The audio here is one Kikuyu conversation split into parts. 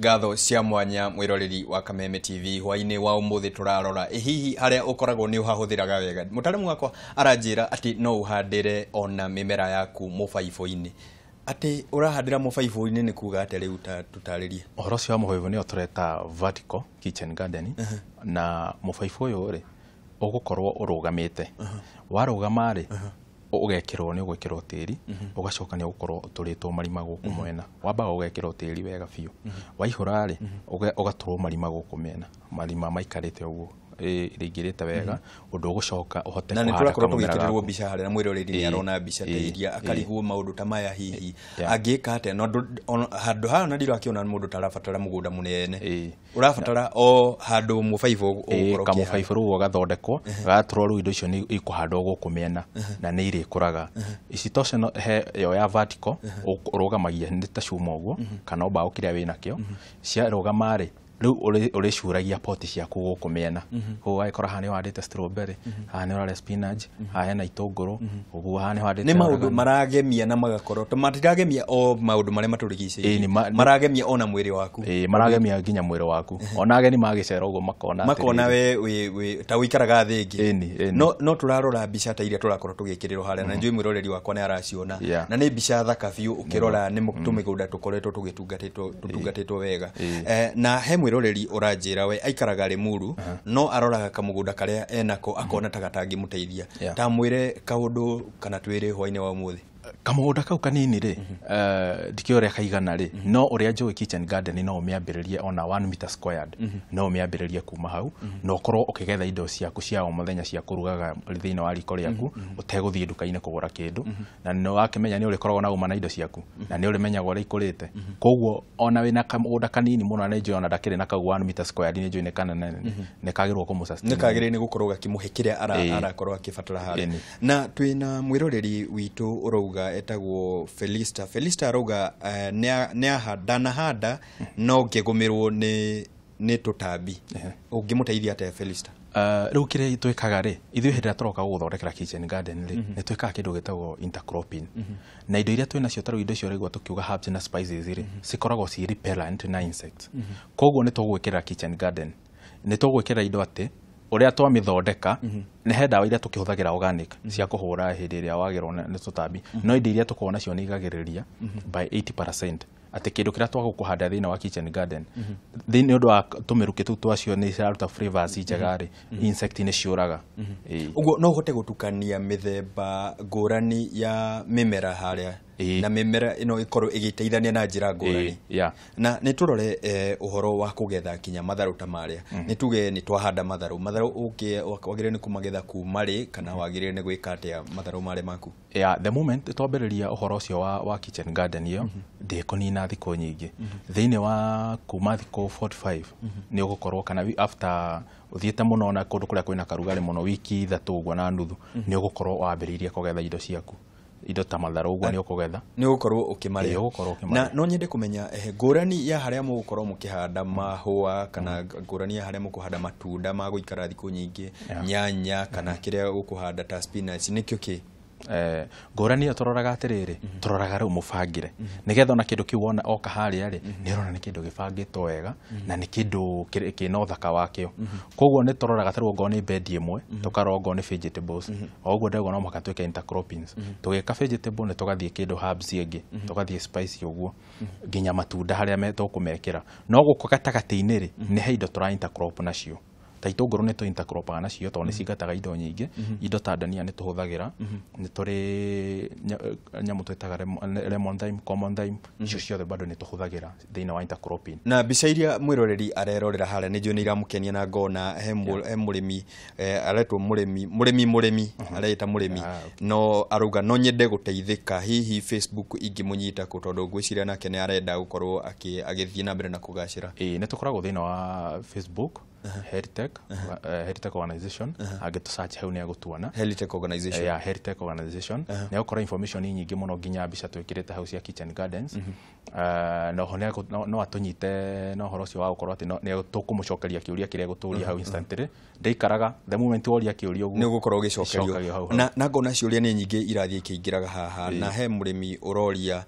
Ngatho cia mwanya mwiroreri wa Kameme TV hwainĩ wa ũmũthĩ tũrarora ĩ hihi harĩa ũkoragwo nĩ ũhahũthĩraga wega. Mũtaramu wakwa aranjĩra atĩ no ũhandĩre ona mĩmera yaku mũbaibũ-inĩ. Atĩ ũrahandĩra mũbaibũ-inĩ nĩ kuga atĩa rĩu tũtarĩrie? Ũhoro ũcio wa mũbaibũ nĩyo tũreta vertical kitchen garden. Na mũbaibũ ũyũ rĩ ũgũkorwo ũrũgamĩte. Warũgama rĩ ũgekĩrwo nĩ ũgwĩkĩrwo tĩri, ũgacoka nĩ ũgũkorwo ũtũrĩtwo marima gũkũ mwena. Wambaga ũgekĩrwo tĩri wega biũ. Waihũra rĩ ũgatũrwo marima gũkũ mĩena, marima maikarĩte ũguo rĩingĩrĩte wega ũndũ ũgũcoka ũhote na nĩ kũhanda tũrakorwo kamũmera tũgĩkĩrĩrwo gaku. mbica harĩa na mwĩroreri nĩ arona mbica ta iria akarigwo maũndũ ta maya hihi angĩka atĩa. No handũ haha na ndirakĩona mũndũ tarabatara mũgũnda mũnene, ũrabatara o handũ mũbaibũ ũgũkorwo ũkĩhanda. Kamũbaibũ rĩu gathondekwo gatũrwo rĩu indo icio nĩ ikũhandwo gũkũ mĩena na nĩ irĩkũraga. Isitoshe no he yo ya vertical ũrũgamagia nĩ ta cuma ũguo kana mbaũ kĩrĩa wĩnakĩo, ciarũgama rĩ rĩu ũrĩcuragia poti ciaku gũkũ mĩena. Koguo ũgagĩkora haha nĩ ũhandĩte strawberry, haha nĩ ũrarĩa spinach, haha hena itũngũrũ, ũguo haha nĩ ũhandĩte nĩ maũndũ oragano. Maragemia na magakorwo to matiragemia o maũndũ marĩa matũrigicĩirie, maragemia ona mwĩrĩ waku. Ĩĩ, maragemia nginya mwĩrĩ waku. Ona ageni magĩcera ũguo makona makona atĩrĩrĩ. We wĩ ta ũikaraga thĩ ĩngĩ. Ĩni, ĩni. No tũrarora mbica ta iria tũrakorwo tũgĩkĩrĩrwo harĩa na njũĩ mwĩroreri wakwa nĩ araciona. Na nĩ mbica thaka biũ ũkĩrora nĩ tũmĩgũnda tũkoretwo tũgĩtungatĩtwo tũtungatĩtwo wega. Na he mwĩroreri ũranjĩra we aikaraga Limuru no aroraga kamũgũnda karĩa enako akona ta gatangĩmũteithia. Ta mwĩre kaũndũ kana twĩre hwainĩ wa ũmũthĩ. Kamũgũnda kau kanini rĩ, ndikĩũĩ ũrĩa kaigana rĩ, no ũrĩa njũĩ kitchen garden no ũmĩambĩrĩrie ona 1 meter squared, no ũmĩambĩrĩrie kuma hau na ũkorwo ũkĩgetha indo ciaku cia o mũthenya cia kũrugaga thĩinĩ wa riko rĩaku ũtegũthiĩ nduka-inĩ kũgũra kĩndũ. Na nĩ wakĩmenya nĩ ũrĩkoragwo na ũma na indo ciaku na nĩ ũrĩmenyaga ũrĩa ikũrĩte. Koguo ona wĩna kamũgũnda kanini mũno na nĩ njũĩ ona ndakĩrĩ na kau 1 meter squared nĩ njũĩ nĩ kanene nĩ kagĩrĩirwo kũmũ sustain. Nĩ kagĩrĩire nĩ gũkorwo gakĩmũhe kĩrĩa arakorwo akĩbatara harĩa. Na twĩna mwĩroreri witũ ũrauga etagwo Felista. Felista arauga nĩ ndanahanda no ngĩgũmĩrwo nĩ tũtambi. Ũngĩmũteithia atĩa Felista? Rĩu kĩrĩa twĩkaga rĩ, ithuĩ hĩndĩ ĩrĩa tũroka gũgũthondekera kitchen garden rĩ, nĩ twĩkaga kĩndũ gĩtagwo intercropping. Na indo iria twĩnacio ta rĩu indo icio ũraigua tũkiuga herbs na spices rĩ, cikoragwo ci repellent na insects. Koguo nĩ tũgwĩkĩra kitchen garden, nĩ tũgwĩkĩra indo atĩ ũrĩa twamĩthondeka nĩ he ndawa iria tũkĩhũthagĩra organic cia kũhũra hĩndĩ ĩrĩa wagĩrwo nĩ tũtambi, no indo iria tũkoragwo nacio nĩ igagĩrĩria by 80% atĩ kĩndũ kĩrĩa twagũkũhanda thĩinĩ wa kitchen garden thĩinĩ ũndũ wa tũmĩrukĩ tũu twacio nĩ ciraruta flavors njega rĩ, insect nĩ ciũraga. Ũguo no ũhote gũtukania mĩthemba ngũrani ya mĩmera harĩa na mĩmera ĩno ĩkorwo ĩgĩteithania na njĩra ngũrani. Na nĩ tũrore ũhoro wa kũgetha kinya matharũ ta marĩa. Nĩ tuge nĩ twahanda matharũ, matharũ wagĩrĩire nĩ kũmagetha kuma rĩ kana wagĩrĩire nĩ gwĩka atĩa matharũ marĩa maku? Yeah, the moment twambĩrĩria ũhoro ũcio wa kitchen garden ĩyo ndĩkũnina thikũ nyingĩ. Thĩinĩ wa kuma thikũ 45 nĩ ũgũkorwo kana after ũthiĩte mũno na kũndũ kũrĩa kwĩna karugarĩ mũno wiki 3 ũguo na nuthu nĩ ũgũkorwo wambĩrĩirie kũgetha indo ciaku. Indo ta matharũ ũguo nĩ ũkũgetha. Nĩ ũgũkorwo ũkĩmarĩa. Ĩĩ, ũgũkorwo ũkĩmarĩa. Na no nyende kũmenya ngũrani ya harĩa mũgũkorwo mũkĩhanda mahũa kana ngũrani ya harĩa mũkũhanda matunda ma gũikara thikũ nyingĩ, nyanya kana kĩrĩa ũkũhanda ta spinach nĩkĩo kĩ? Ngũrani ĩyo tũroraga atĩrĩrĩ, tũroraga rĩu mũbangĩre nĩgetha ona kĩndũ kĩu wona oka harĩa rĩ, nĩ ũrona nĩ kĩndũ gĩbangĩtwo wega na nĩ kĩndũ kĩna ũthaka wakĩo. Koguo nĩ tũroraga ta rĩu ongorwo nĩ bed ĩmwe, tũkarora ongorwo nĩ vegetables, o ũguo ndauga no mũhaka twĩke intercroppings. Tũgĩka vegetable nĩ tũgathiĩ kĩndũ herbs ĩngĩ, tũgathiĩ spice ũguo, nginya matunda harĩa tũkũmekĩra. No gũkũ gatagatĩ-inĩ rĩ, nĩ he indo tũra intercrop nacio. Ta itũngũrũ nĩ tũ intercropaga nacio tondũ nĩ cingataga indo nyingĩ. Indo ta ndania nĩ tũhũthagĩra, nĩ tũrĩ nyamũ twĩtaga lemon thyme, common thyme, icio ciothe bado nĩ tũhũthagĩra thĩinĩ wa intercropping. Na mbica iria mwĩroreri arerorera harĩa nĩ njũĩ nĩ iramũkenia na ngona he mũrĩmi aretwo mũrĩmi, mũrĩmi, mũrĩmi, areĩta mũrĩmi. No arauga no nyende gũteithĩka, hihi Facebook ingĩmũnyita kũ tondũ ngwĩciria nake nĩ arenda gũkorwo agĩthiĩ na mbere na kũgacĩra. Ĩĩ, nĩ tũkoragwo thĩinĩ wa Facebook, Heritech, Heritech Organization, angĩtũ search hau nĩ egũtuona. Heritech Organization. Yeah, Heritech Organization. Nĩ egũkora information nyingĩ mũno nginya mbica twĩkĩrĩte hau cia kitchen gardens. Na oho no atũnyite na ũhoro ũcio wa gũkorwo atĩ nĩ tũkũmũcokeria kĩũria kĩrĩa egũtũria hau instantly. Ndĩikaraga the moment woria kĩũria ũguo nĩ ũgũkorwo ũgĩcokerio. Icokagio hau hau. Na ngona ciũria nĩ nyingĩ irathiĩ ikĩingĩraga haha. Na he mũrĩmi ũroria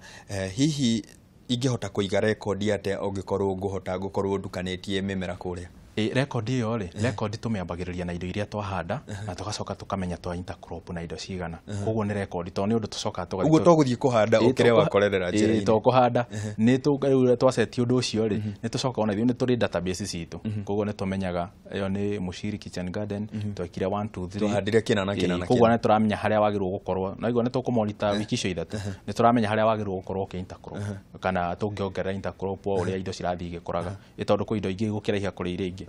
hihi Ingĩhota kũiga rekondi atĩa ũngĩkorwo ngũhota gũkorwo ndukanĩtie mĩmera kũrĩa? Rekondi ĩyo rĩ, rekondi tũmĩambagĩrĩria na indo iria twahanda na tũgacoka tũkamenya twa intercrop na indo cigana. Koguo nĩ rekondi tondũ nĩ ũndũ tũcokaga tũgathiĩ. Ũguo to gũthiĩ kũhanda ũkĩre wakorerera njĩra-inĩ. To kũhanda nĩ rĩu twaceti ũndũ ũcio rĩ, nĩ tũcokaga ona ithuĩ nĩ tũrĩ database citũ. Koguo nĩ tũmenyaga ĩyo nĩ Muciri Kitchen Garden, twekire 1 2 3. Twahandire kĩna na kĩna na kĩna. Koguo nĩ tũramenya harĩa wagĩrĩirwo gũkorwo. Na igua nĩ tũkũmonitor wiki icio ithatũ. Nĩ tũramenya harĩa wagĩrĩirwo gũkorwo ũkĩ intercrop kana tũngĩongerera intercrop o ũrĩa indo cirathiĩ igĩkũraga. Tondũ kwĩ indo ingĩ igũkĩraiha kũrĩ iria ingĩ.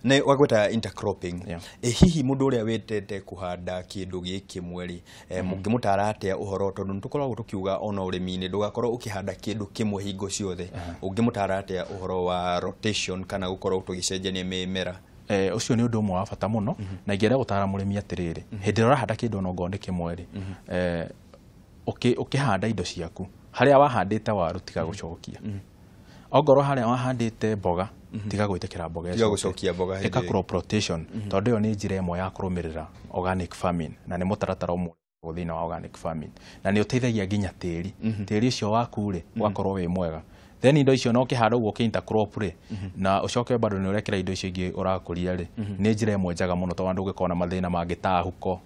Nĩ wagweta intercropping. Hihi mũndũ ũrĩa wendete kũhanda kĩndũ gĩkĩ rĩ, mũngĩmũtara atĩa ũhoro, tondũ nĩ tũkoragwo tũkiuga ona ũrĩmi-inĩ ndũgakorwo ũkĩhanda kĩndũ kĩmwe hingo ciothe. Ũngĩmũtara atĩa ũhoro wa rotation kana gũkorwo tũgĩcenjania mĩmera? Ũcio nĩ ũndũ ũmwe wa bata mũno, na ingĩenda gũtara mũrĩmi atĩrĩrĩ, hĩndĩ ĩrĩa ũrahanda kĩndũ ona ongorwo nĩ kĩmwe rĩ, ũkĩhanda indo ciaku harĩa wahandĩte waru tiga gũcokia. Ongorwo harĩa wahandĩte mboga tiga gwĩtĩkĩra mboga tiga gũcokia mboga. Ĩka crop rotation, tondũ ĩyo nĩ njĩra ĩmwe ya kũrũmĩrĩra organic farming na nĩ mũtaratara ũmwe thĩinĩ wa organic farming, na nĩ ũteithagia nginya tĩri. Tĩri ũcio waku rĩ ũgakorwo wĩ mwega. Then indo icio no ũkĩhanda ũguo ũkĩ intercrop rĩ, na ũcoke bado nĩ ũrekĩra indo icio ingĩ ũrakũria rĩ, nĩ njĩra ĩmwe njega mũno tondũ ndũngĩkorwo na mathĩna mangĩ ta huko.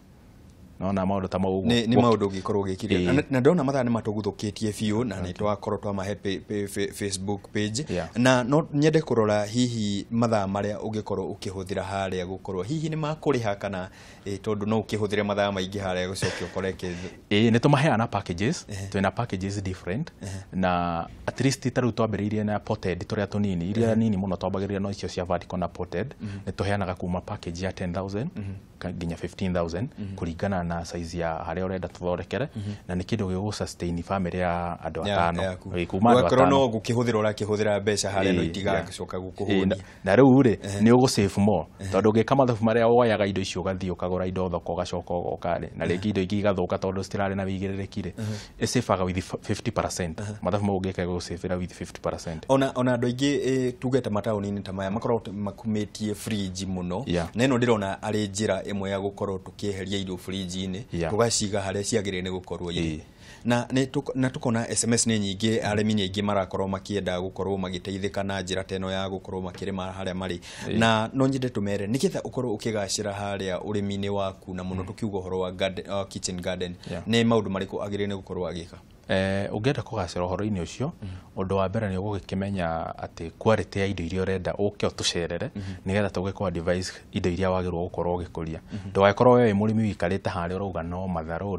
Nona maũndũ ta mau ũguo. Nĩ maũndũ ũngĩkorwo ũgĩkiria. Na ndona mathaa nĩ matũguthũkĩtie biũ na nĩ twakorwo twamahe Facebook page. Na no nyende kũrora hihi mathaa marĩa ũngĩkorwo ũkĩhũthĩra harĩa gũkorwo hihi nĩ makũrĩha kana tondũ no ũkĩhũthĩre mathaa maingĩ harĩa gũcokia ũkore kĩndũ. Nĩ tũmaheana packages, twĩna packages different na at least ta rĩu twambĩrĩirie na potted tũrĩa tũnini, iria nini mũno twambagĩrĩria no icio cia vertical na potted, nĩ tũheanaga kuma package ya 10,000 nginya 15,000 kũringana na size ya harĩa ũrenda tũthondekere, na nĩ kĩndũ gĩgũ sustain family ya andũ atano. Kuma andũ atano no gũkĩhũthĩra ũrakĩhũthĩra mbeca harĩa no itigagĩcoka gũkũhũnia. Na rĩu rĩ nĩ ũgũ save more tondũ ũngĩka mathabu marĩa woyaga indo icio ũgathiĩ ũkagũra indo thoko ũgacoka ũgoka rĩ, na rĩngĩ indo ingĩ igathũka tondũ citirarĩ na wĩigĩrĩrĩki rĩ, ĩsavaga with 50%. Mathabu mau ũngĩka gũsavĩra with 50%. Ona andũ aingĩ tuge ta mataũni-inĩ ta maya makoragwo makumĩtie fridge mũno, na ĩno ndĩrona arĩ njĩra ĩmwe ya gũkorwo tũkĩeheria indo fridge-inĩ tũgaciga harĩa ciagĩrĩire nĩ gũkorwo irĩ. Na tukona SMS nĩ nyingĩ, arĩmi nĩ aingĩ marakorwo makĩenda gũkorwo magĩteithĩka na njĩra ta ĩno ya gũkorwo makĩrĩma harĩa marĩ. Na no nyende tũmere nĩgetha ũkorwo ũkĩgacĩra harĩa ũrĩmi-inĩ waku, na mũno tũkiuga ũhoro wa kitchen garden, nĩ maũndũ marĩkũ agĩrĩire nĩ gũkorwo agĩka? Ũngĩenda kũgacĩra ũhoro-inĩ ũcio, ũndũ wa mbere nĩ ũgũgĩkĩmenya atĩ quality ya indo iria ũrenda ũke ũtũcerere nĩgetha tũgĩkũ advise indo iria wagĩrĩirwo gũkorwo ũgĩkũria. Ndũgagĩkorwo we wĩ mũrĩmi ũikarĩte harĩa ũrauga no matharũ,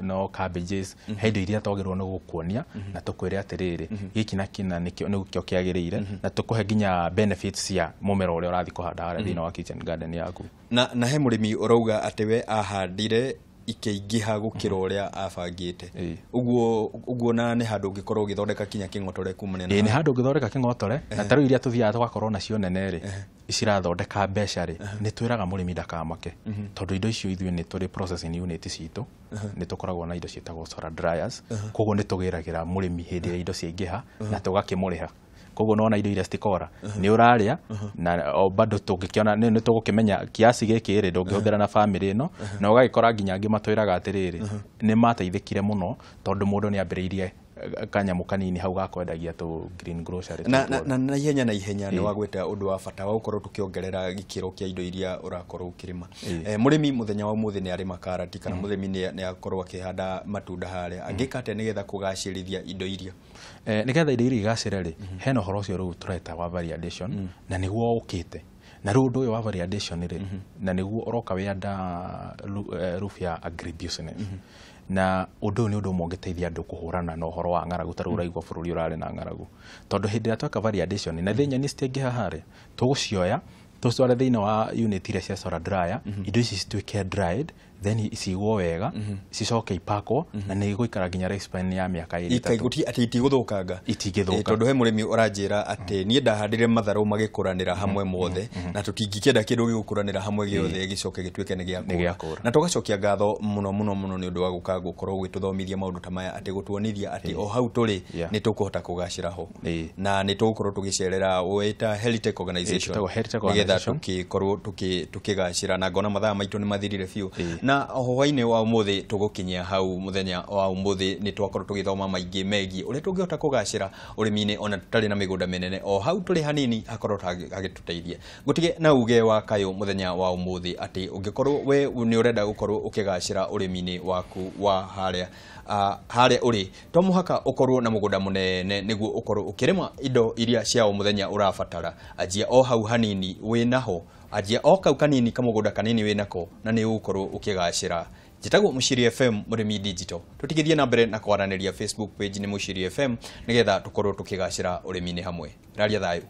no cabbages, he indo iria twagĩrĩirwo nĩ gũkuonia na tũkwĩre atĩrĩrĩ gĩkĩ na kĩna nĩkĩo kĩagĩrĩire, na tũkũhe nginya benefits cia mũmera ũrĩa ũrathiĩ kũhanda harĩa thĩinĩ wa kitchen garden yaku. Na he mũrĩmi ũrauga atĩ we ahandire ikĩingĩha gũkĩra ũrĩa abangĩte. Ũguo na nĩ handũ ũngĩkorwo ũgĩthondeka kinya kĩng'otore kumania na. Nĩ handũ ũngĩthondeka kĩng'otore, na ta rĩu iria tũthiaga tũgakorwo nacio nene rĩ, cirathondeka mbeca rĩ, nĩ twĩraga mũrĩmi ndakamake, tondũ indo icio ithuĩ nĩ tũrĩ processing unit citũ, nĩ tũkoragwo na indo ciĩtagwo solar dryers, koguo nĩ tũgĩragĩra mũrĩmi hĩndĩ ĩrĩa indo ciaingĩha na tũgakĩmũrĩha. Koguo nona indo iria citikora nĩ ũrarĩa, na o bado tũngĩkĩona nĩ tũgũkĩmenya kiasi gĩkĩ rĩ ndũngĩhũthĩra na family ĩno, na ũgagĩkora nginya angĩ matwĩraga atĩrĩrĩ nĩ mateithĩkire mũno tondũ mũndũ nĩ ambĩrĩirie kanyamũ kanini hau gakwendagia tũ green grocery. Na naihenya nĩ wagweta ũndũ wa bata wa gũkorwo tũkĩongerera gĩkĩro kĩa indo iria ũrakorwo ũkĩrĩma. Mũrĩmi mũthenya wa ũmũthĩ nĩ arĩma karati kana mũrĩmi nĩ akorwo akĩhanda matunda harĩa, angĩka atĩa nĩgetha kũgacĩrithia indo iria? Nĩgetha indo iria igacĩre rĩ, hena ũhoro ũcio rĩu tũreta wa variation, na nĩguo ũkĩte. Na rĩu ũndũ ũyũ wa variation rĩ, na nĩguo ũroka wĩ under roof ya agribusiness. Na ũndũ ũyũ nĩ ũndũ ũmwe ũngĩteithia andũ kũhũrana na ũhoro wa ng'aragu, ta rĩu ũraigua bũrũri ũrarĩ na ng'aragu. Tondũ hĩndĩ ĩrĩa tweka variation, na thĩ nyeni citiaingĩha harĩa, tũgũcioya tũcitware thĩinĩ wa unit iria cia solar dryer, indo ici cituĩke dried, then icigwo wega, cicoke ipakwo, na nĩ igũikara nginya lifespan ya mĩaka ĩrĩ ĩtatũ. Atĩ itigũthũkanga. Itingĩthũka. Tondũ he mũrĩmi ũranjĩra atĩ niĩ ndahandire matharũ magĩkũranĩra hamwe mothe, na tũtingĩkĩenda kĩndũ gĩgũkũranĩra hamwe gĩothe gĩcoke gĩtuĩke nĩ gĩa kũra. Na tũgacokia ngatho mũno mũno mũno nĩ ũndũ wa gũka gũkorwo ũgĩtũthomithia maũndũ ta maya, atĩ gũtuonithia atĩ o hau tũrĩ nĩ tũkũhota kũgacĩra ho, na nĩ tũgũkorwo tũgĩcerera wĩta Helitech Organization nĩgetha tũgĩkorwo tũkĩgacĩra. Na ngona mathaa maitũ nĩ mathirire biũ. Na hwainĩ wa ũmũthĩ tũgũkinyia hau. Mũthenya wa ũmũthĩ nĩ twakorwo tũgĩthoma maingĩ megiĩ ũrĩa tũngĩhota kũgacĩra ũrĩmi-inĩ ona tũtarĩ na mĩgũnda mĩnene, o hau tũrĩ hanini hakorwo hagĩtũteithia. Ngũtige na uge wa kayũ mũthenya wa ũmũthĩ atĩ ũngĩkorwo we nĩ ũrenda gũkorwo ũkĩgacĩra ũrĩmi-inĩ waku wa harĩa harĩa ũrĩ, to mũhaka ũkorwo na mũgũnda mũnene nĩguo ũkorwo ũkĩrĩma indo iria cia o mũthenya ũrabatara. Anjia o hau hanini wĩnaho, anjia o kau kanini kamũgũnda kanini wĩnako, na nĩ ũgũkorwo ũkĩgacĩra. Njĩtagwo Mũciri FM Mũrĩmi Digital. Tũtigithie na mbere na kwaranĩria Facebook page nĩ Mũciri FM nĩgetha tũkorwo tũkĩgacĩra ũrĩmi-inĩ hamwe. Raria thayũ.